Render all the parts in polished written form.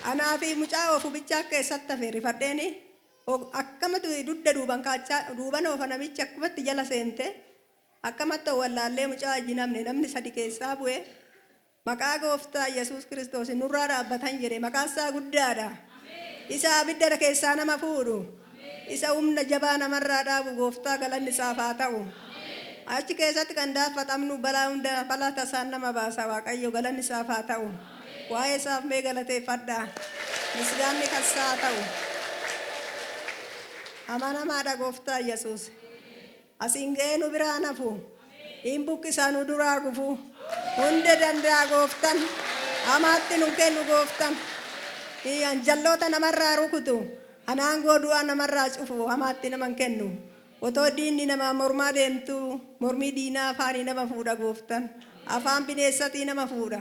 Anaa fi mucaa oofu bichaa keessatti hafe rifadheeni akkamatu dugda duuban kaachaa duuban oofa namichi akkumatti jala seente akkamatti wallaallee mucaa wajjin namni namni sadi keessaa bu'e maqaa gooftaa Yesuus Kiristoos nurraa dhaabbatan jedhe. Maqaan isaa guddaadha. Isa abidda keessaa nama fuudhu. Isa humna jabaa namarraa dhaabu gooftaa galanni isaaf haa ta'u. Achi keessatti kan daaffatamnu balaa hunda balaa tasaan nama baasa Waaqayyo galanni isaaf haa ta'u. Waa'ee isaaf mee galateeffadhaa. Misgaanni kan isaa haa ta'u. Amanamaadha gooftaa Yesuus. Asiin ga'ee nu biraa nafu. Hin buqqisaa nu duraa gufu. Hunda danda'a gooftan. Hamaatti nu kennu gooftan. Jalloota namarraa rukutu. Anaangoo du'aa namarraa cufu hamaatti nama hin kennu. Otoo diinni namaa mormaa deemtu mormii diinaa afaanii nama fuudha gooftan. Afaan bineensatii nama fuudha.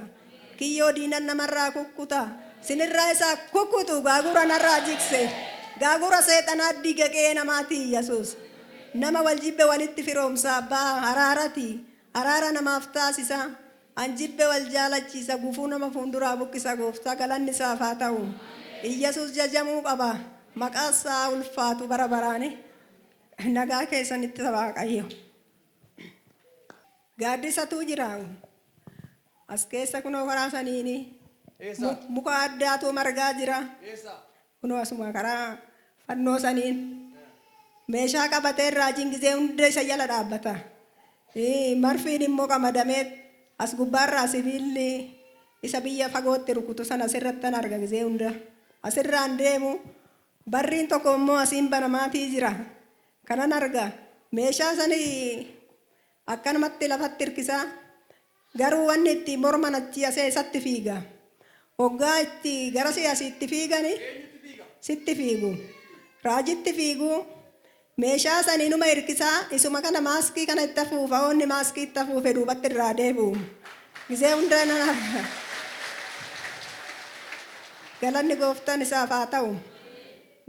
Kiyyoo diinan namarraa kukkuta. Sinirraa isaa kukkutu gaagura narraa jigse. Gaagura seexanaa diiga qe'ee namaatii Yesuus. Nama wal jibbe walitti firoomsa abbaa araarati. Araara namaaf taasisa. An jibbe wal jaalachiisa gufuu nama fuulduraa buqqisa gooftaa galanni isaaf haa ta'u. Iyyasuus jajamuu qaba. Maqaa isaa ulfaatu bara baraani. Nagaa keessanitti Waaqayyo. Gaaddisatu jira. As keessa kunoo karaa saniini. Muka addaatu margaa jira. Kunoo asuma karaa fannoo saniin. Meeshaa qabatee raajiin gizee hunda isa jala dhaabbata. Marfiin immoo qamadamee as gubbaarraa sibiilli isa biyya fagootti rukutu sana asirrattan arga gizee hunda. Asirraan deemu barriin tokko immoo asiin banamaatii jira. Kanan arga. Meeshaa sanii akkanumatti lafatti hirkisaa. Garuu wanni itti morman achi asee isatti fiiga. Hoggaa itti gara asiitti fiigani sitti fiigu. Raajitti fiigu. Meeshaa sanii numa hirkisaa isuma kana maaskii kana itti afuufa onni maaskii itti afuufe duubatti irraa deebi'u. Gizee hunda nan arga. Galanni gooftaan isaaf haa ta'u.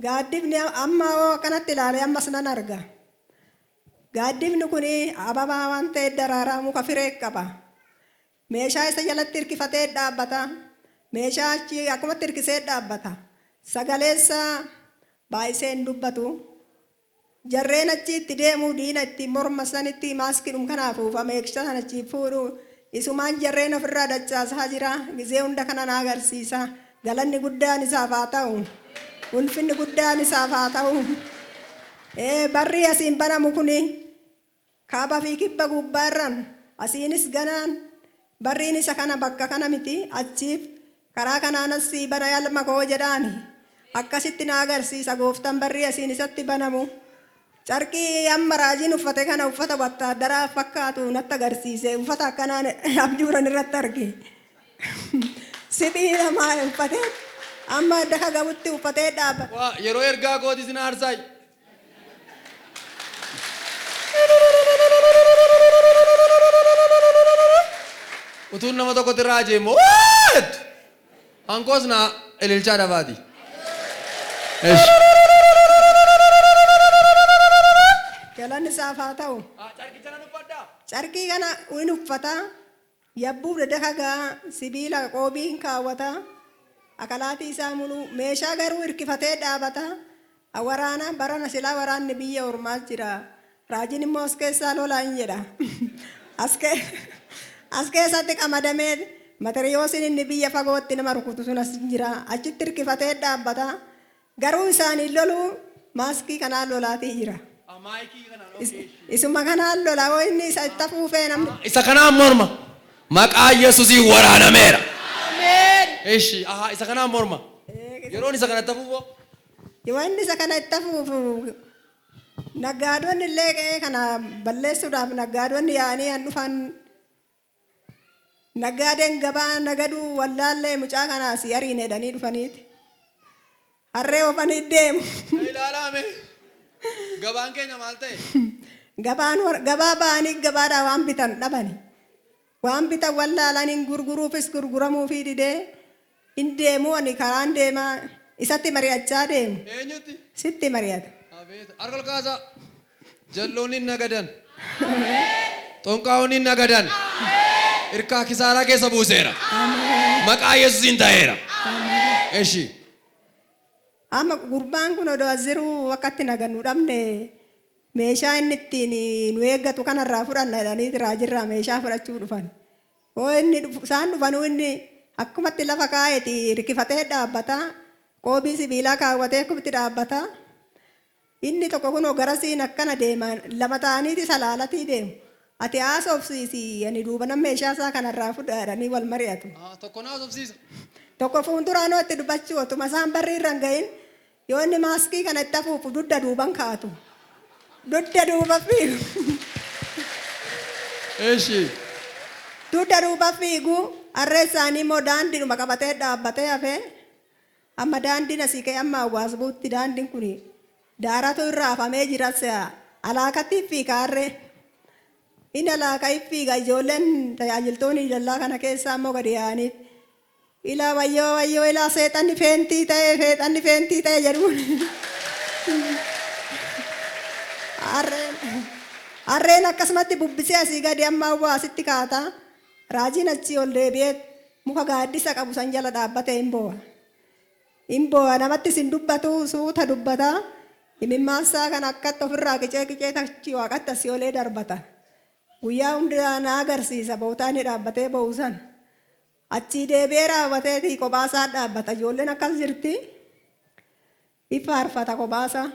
Gaaddifni amma hoo akkanatti ilaalee ammas nan arga. Gaaddifni kun ababaa waan ta'eef daraaraa muka firee qaba. Meeshaa isa jalatti hirkifatee dhaabbata. Meeshaa achi akkumatti hirkisee dhaabbata. Sagaleessa baay'isee hin dubbatu. Jarreen achi itti deemu diina itti morma sanitti maaskiidhum kana afuufa meeshaa sana achi fuudhu. Isumaan jarreen ofirraa dachaasaa jira. Gizee hunda kana na agarsiisa. Galanni guddaan isaaf haa ta'u. Ulfinni guddaan isaaf haa ta'u. Barri asiin banamu kuni kaaba fi kibba gubbaarraan asiinis ganaan barriin isa kana bakka kana miti achiif karaa kanaan asii bana yalma koo jedhaani. Akkasitti na agarsiisa gooftaan barrii asiin isatti banamu. Carqii amma raajiin uffate kana uffata wattaaddaraa fakkaatu natti agarsiise. Uffata akkanaan abjuuran irratti arge. Sibiila maa uffatee amma daka gabutti uffatee dhaabbata. Waa yeroo ergaa kooti sin aarsaay. Utuun nama tokkotti raajee immoo waa jettu. Hankoos na ililchaa dafaati. Esh. Galanni isaaf haa ta'u. Carqicha nan uffadhaa. Carqii kana in uffata. Yabbuu daka gaa sibiila qoobii hin kaawwata. Akalaatii isaa muluu meeshaa garuu hirkifatee dhaabata. Waraana barana silaa waraanni biyya ormaa jira. Raajiin immoo as keessaa lolaa hin jedha. As keessatti qamadamee matiriyoosiin inni biyya fagootti nama rukutu sun as jira. Achitti hirkifatee dhaabbata. Garuu isaaniin loluu maaskii kanaan lolaatii jira. Maayikii kanaan. Isuma kanaan lola hoo inni isa itti afuufee namni. Isa kanaan morma. Maqaa Yesuusiin waraanameera. Eshi, aha, isa kanaan morma. Yeroon isa kanatti afuufoo. Yoo inni isa kana itti afuufu naggaadonni illee qe'ee kana balleessuudhaaf naggaadonni yaa'anii an dhufan naggaadeen gabaa nagaduu wallaallee mucaa kana asii ariin hedhanii dhufaniiti. Harree oofanii deemu. Ilaalaame. Gabaan keenya maal ta'e? Gabaan gabaa ba'anii gabaadhaa waan bitan dhabani. Waan bitan wallaalanii gurguruufis gurguramuufii didee hin deemu ani karaan deemaa isatti mari'achaa deemu. Eenyutti? Sitti mari'ata. Abeet. Harka ol kaasaa. Jalloonni hin nagadan. Xonqaa'onni hin nagadan. Irkaa kisaaraa keessa buuseera. Maqaa Yesuusiin ta'eera. Eshi. Amma gurbaan kun odoo as jiru akka itti nagannu dhabne, meeshaa inni ittiin nu eeggatu kanarraa fudhanna jedhanii raajirraa meeshaa fudhachuu dhufan. Hoo inni isaan dhufanuu inni akkumatti lafa kaa'eeti hirkifatee dhaabbata. Qoobii sibiilaa kaawwatee akkumatti dhaabbata. Inni tokko kunoo garasiin akkana deema, lama ta'aniiti salaalatii deemu. Ati haasofsiisi, ani duuba nan meeshaa isaa kanarraa fudha jedhanii wal mari'atu. Tokko na haasofsiisa. Tokko fuulduraan itti dubbachuu, otuma isaan barri irra hin gahin, yoo inni maaskii kana itti afuufu dudda duuban kaatu. Dudda duuba fiigu. Eshi. Dudda duuba fiigu. Harree isaanii immoo daandiidhuma qabatee dhaabbatee hafee, amma daandiin asii ka'e amma hawaas buutti daandiin kun daaratu irraa hafamee jira. Alaakatti fiiga harree. Inni alaaka fiiga, ijoolleen tajaajiltoonni dallaa kana keessaa immoo gadi yaa'aniif. Ilaa wayyoo wayyoo, ilaa seexanni feentii ta'e, seexanni feentii ta'e jedhuun. Harreen akkasumatti bubbisee asii gadi amma hawaasitti kaata. Raajiin achii ol deebi'ee muka gaaddisa qabu san jala dhaabbatee hin boo'a. Hin boo'a, namattis hin dubbatu, suuta dubbata. Imimmaansaa kan akkatti ofirraa qicee qicee achii waaqatti asii olee darbata. Guyyaa hundaa na agarsiisa bootaa inni dhaabbatee boo'u san. Achii deebi'ee raawwateeti kophaasaa dhaabbata. Ijoolleen akkas jirti. Ifaarfata kophaasaa.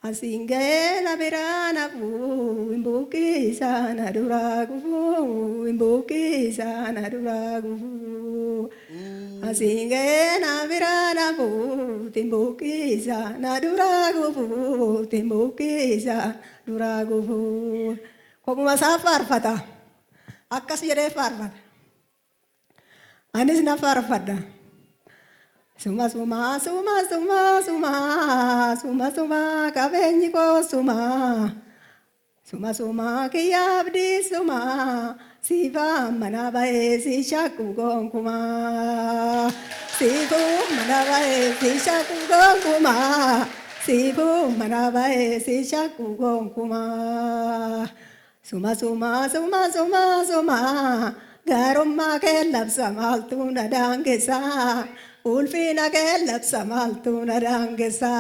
Asiin ga'ee na biraa nafuu hin buqqisaa na duraa gufuu, hin buqqisaa na duraa gufuu. Asiin ga'ee na biraa nafuu hin buqqisaa na duraa gufuu, hin buqqisaa duraa gufuu. Kophuma isaa faarfata. Akkas jedhee faarfata. Anis na faarfadha. Suma suma suma suma suma suma suma, qabeenyi koo suma, suma suma, kiyya abdii suma, siifa mana ba'ee si shakku gonkumaa, siifuu mana ba'ee si shakku gonkumaa, siifuu mana ba'ee si shakku gonkumaa. Suma suma suma suma suma, gaarummaa kee labsa maaltu na daangessa, ulfina kee labsa maaltu na daangessa.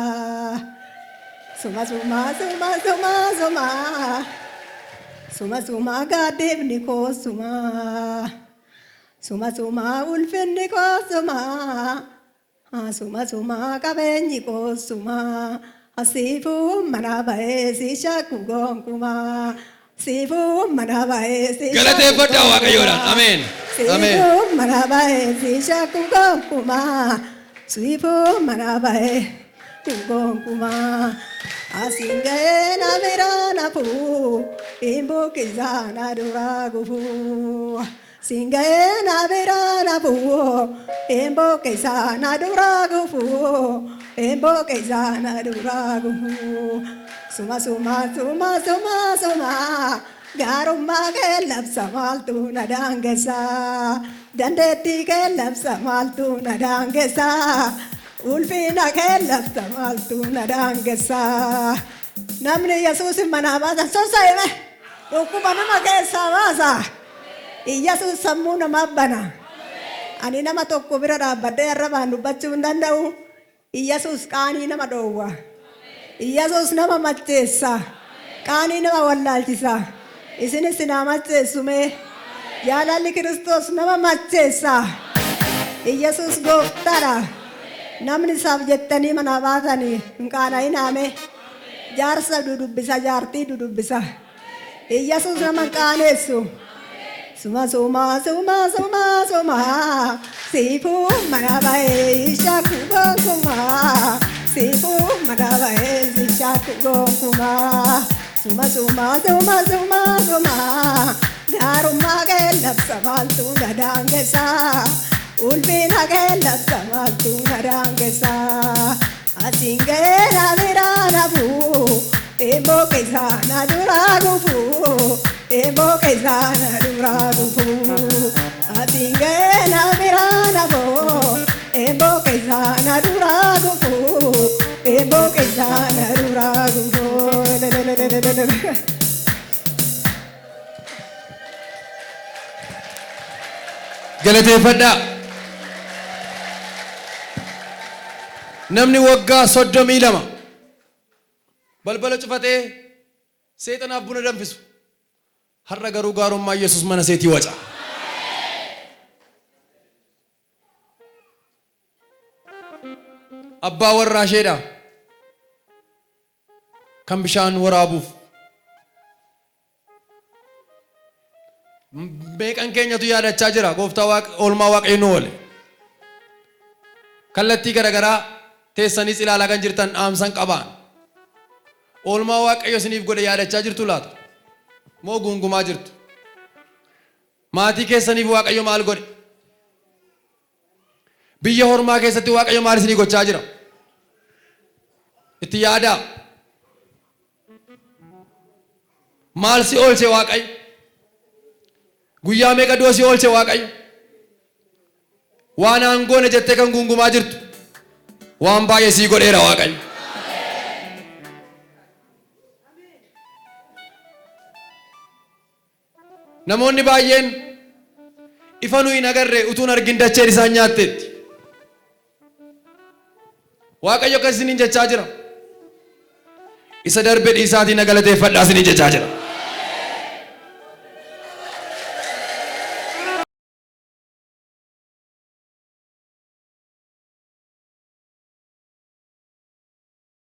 Suma suma suma suma suma suma suma, gaaddifni koo suma, suma suma, ulfinni koo suma, suma suma, qabeenyi koo suma, siifuu mana ba'ee si shakku gonkumaa, siifuu mana ba'ee si shakku Galateeffadhaa Waaqayyoodhaan. Ameen. Ameen. Siifuu mana ba'ee si shakku gonkumaa, siifuu mana ba'ee gonkumaa. Asiin ga'ee na biraa nafuu hin buqqisaa na duraa gufuu. Siin ga'ee na biraa nafuu hin buqqisaa na duraa gufuu, hin buqqisaa na duraa gufuu. Suma suma suma suma suma, gaarummaa kee labsa maaltu na daangessa, dandeettii kee labsa maaltu na daangessa, ulfina kee labsa maaltu na daangessa. Namni Yesuus manaa baasan sossa'ime dhukkuba nama keessaa baasa. Iyyasuus sammuu namaaf bana. Ani nama tokko bira dhaabbadhee arrabaan dubbachuu hin danda'u. Iyyasuus qaanii nama dhoowwa. Iyyasuus nama macheessa. Qaanii nama wallaalchisa. Isinis sinaa macheessu mee. Jaalalli Kiristoos nama macheessa. Iyyasuus gooftaadha. Namni isaaf jettanii manaa baatanii hin qaana'inaame. Jaarsa dudubbisa, jaartii dudubbisa. Iyyasuus nama hin qaaneessu. Suma suma suma suma suma, siifuu mana ba'ee shakku gonkumaa, siifuu mana ba'ee shakku gonkumaa. Suma suma suma suma suma, gaarummaa kee labsa maaltu na daangessa, ulfina kee labsa maaltu na daangessa. Asiin ga'ee na biraa nafuu hin buqqisaa na duraa gufuu, hin buqqisaa na duraa gufuu. Asiin ga'ee na biraa nafuu hin buqqisaa na duraa gufuu, hin buqqisaa na duraa gufuu. Galateeffadhaa. Namni waggaa 32 balbala cufatee seexanaaf buna danfisu har'a garuu gaarummaa Yesuus mana seetii waca. Abbaa warraa isheedha kan bishaan waraabuuf. Meeqan keenyatu yaadachaa jira gooftaa waaqa oolmaa waaqayyo nu oole. Kallattii garaagaraa teessaniis ilaalaa kan jirtan dhaamsan qabaan. Oolmaa waaqayyo isiniif godhe yaadachaa jirtu laata? Moo guungumaa jirtu? Maatii keessaniif waaqayyo maal godhe? Biyya hormaa keessatti waaqayyo maal isinii gochaa jira? Itti yaadaa. Maal si oolche waaqayyo? Guyyaa meeqa du'a si oolche waaqayyo? Waan aangoone jettee kan guungumaa jirtu waan baay'ee sii godheera waaqayyo. Namoonni baay'een ifa nuyi hin agarre utuu hin argin dacheen isaan nyaatteetti. Waaqayyo akkas isiniin jechaa jira. Isa darbe dhiisaatii na galateeffadhaa isiniin jechaa jira.